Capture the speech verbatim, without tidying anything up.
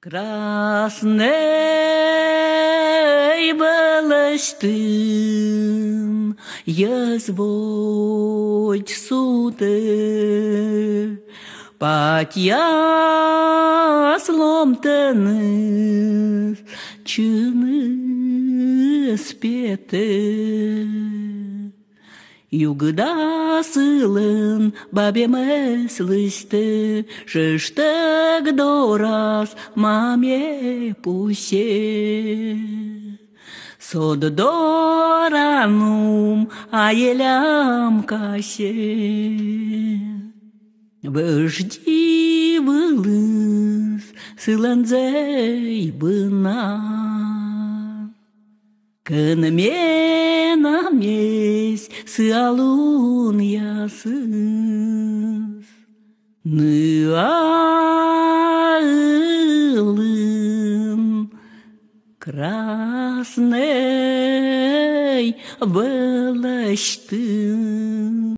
Краснӧй вӧлӧсьтын йӧз водз сутӧ, патьяс ломтӧныс, чыныс петӧ. Югыда сылӧн бабӧмӧс лысьтӧ, шӧштӧг дорас мамӧ пусьӧ. Сод дорас нум айӧлям касьӧ. Вӧждьи вылыс сылӧн зэв быдӧн. Кӧн менам эсь сыа лунъясыс, ныа ылын Краснӧй вӧлӧсьтын.